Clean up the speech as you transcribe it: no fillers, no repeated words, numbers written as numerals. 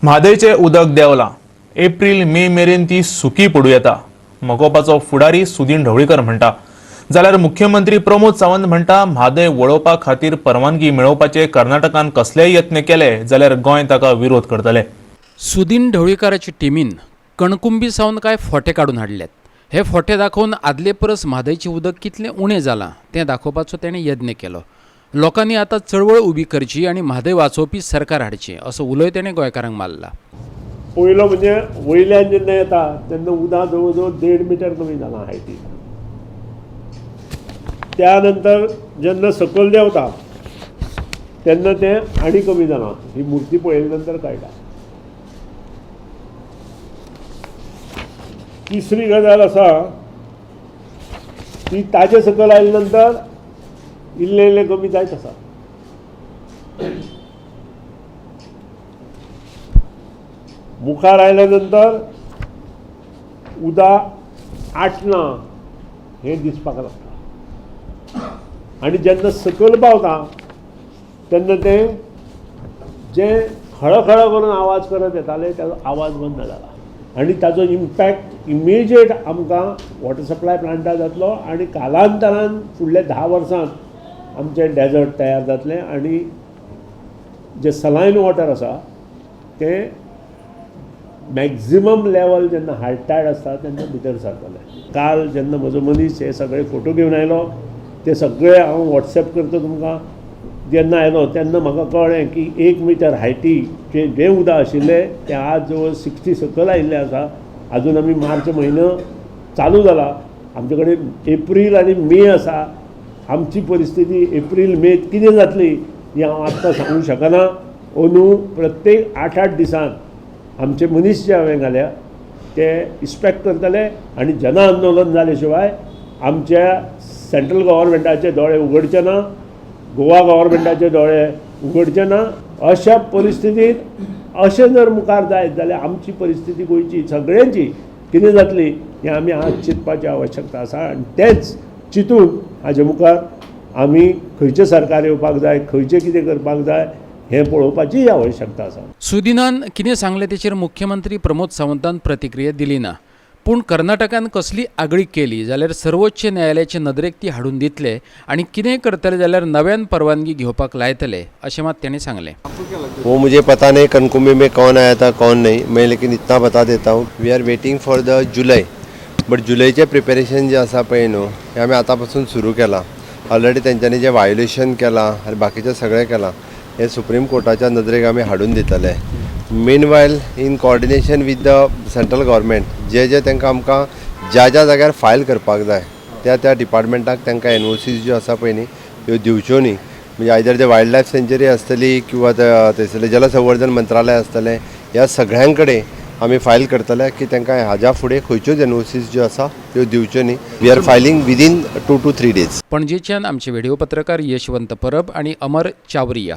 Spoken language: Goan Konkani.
म्हादयचें उदक देंवलां. एप्रील मे मेरेन ती सुकी पडूं येता, मगोपाचो फुडारी सुदीन ढवळीकर म्हणटा. जाल्यार मुख्यमंत्री प्रमोद सावंत म्हणटा, म्हादय वळोवपा खातीर परवानगी मेळोवपाचे कर्नाटकान कसलेय यत्न केले जाल्यार गोंय ताका विरोध करतले. सुदीन ढवळीकाराचे टिमीन कणकुंबी सावन कांय फोटे काडून हाडल्यात. हे फोटे दाखोवन आदले परस म्हादयचें उदक कितलें उणें जालां तें दाखोवपाचो तेणें यत्न केलो. लोकांनी आतां चळवळ उबी करची आनी म्हादय वाचोवपी सरकार हाडचें असो उलोय तेणें गोंयकारांक मारला. पयलो म्हणजे वयल्यान जेन्ना येता तेन्ना उदक जवळ जवळ 1.5 मिटर कमी जालां हायटी. त्या नंतर जेन्ना सकयल देंवता तेन्ना तें आनी कमी जालां. ही मुर्ती पळयल्या नंतर कळटा. तिसरी गजाल आसा ती ताजे सकयल आयले नंतर इल्लें इल्लें कमी जायत आसा. मुखार आयल्या नंतर उदक आटना हें दिसपाक लागता आनी जेन्ना सकयल पावता तेन्ना तें जें खळखळ करून आवाज करत येताले ताजो आवाज बंद जाला आनी ताजो इम्पॅक्ट इमिजिएट आमकां वॉटर सप्लाय प्लांटार जातलो आनी कालांतरान फुडल्या 10 वर्सांत आमचें डेजर्ट तयार जातलें आनी जें सलायन वॉटर आसा तें मॅक्झिमम लेवल जेन्ना हाय टायड आसता तेन्ना भितर सरतलें. काल जेन्ना म्हजो मनीस हे सगळे फोटो घेवन आयलो ते सगळे हांव वॉट्सॅप करता तुमकां. जेन्ना आयलो तेन्ना म्हाका कळ्ळें की 1 मिटर हायटीचें जें उदक आशिल्लें तें आज जवळ 60 सकयल आयिल्लें आसा. आजून आमी मार्च म्हयनो चालू जाला, आमचे कडेन एप्रील आनी मे आसा. आमची परिस्थिती एप्रील मेत कितें जातली ही हांव आत्तां सांगूंक शकना. अंदू प्रत्येक 8-8 दिसान आमचे मनीस जे हांवें घाल्या ते इन्स्पेक्ट करतले आनी जन आंदोलन जाले शिवाय आमच्या सेंट्रल गव्हर्मेंटाचे दोळे उगडचे ना, गोवा गव्हर्मेंटाचे दोळे उगडचे ना. अशा परिस्थितींत अशें जर मुखार जायत जाल्यार आमची परिस्थिती गोंयची सगळ्यांची कितें जातली हें आमी आज चिंतपाची आवश्यकता आसा आनी तेंच चिंतून हाजे मुखार आमी खंयचें सरकार येवपाक जाय, खंयचें कितें करपाक जाय हें पळोवपाचीय आवश्यकता आसा. सुदिनान कितें सांगलें तेचेर मुख्यमंत्री प्रमोद सावंतान प्रतिक्रिया दिली ना, पूण कर्नाटकान कसली आगळीक केली जाल्यार सर्वोच्च न्यायालयाचे नदरेक ती हाडून दितले आनी कितें करतले जाल्यार नव्यान परवानगी घेवपाक लायतले अशें मात तेणें सांगलें. वो मुझे पता नहीं कनकुंबी में कौन आया था कौन नहीं, मैं लेकिन इतना बता देता हूँ, we are waiting for the July. But जुलयचें प्रिपेरेशन जें आसा पळय न्हू हें आमी आतां पासून सुरू केलां. ऑलरेडी तेंच्यांनी जें वायोलेशन केलां आनी बाकीचें सगळें केलां हें सुप्रीम कोर्टाच्या नदरेक आमी हाडून दितले. Meanwhile in coordination with the central government जे जे तांकां आमकां ज्या ज्या जाग्यार फायल करपाक जाय त्या त्या डिपार्टमेंटाक तांकां एनओसी ज्यो आसा पळय न्ही त्यो दिवच्यो न्ही. म्हणजे आयदर ते वायल्ड लायफ सँच्युरी आसतली किंवा थंयसरलें जलसंवर्धन मंत्रालय आसतलें, ह्या सगळ्यां कडेन आमी फायल करतले की तांकां हाज्या फुडें खंयच्योच एनओसीस ज्यो आसा त्यो दिवच्यो न्ही. We are filing within 2 to 3 days. पणजेच्यान आमचे व्हिडिओ पत्रकार यशवंत परब आनी अमर चावरिया.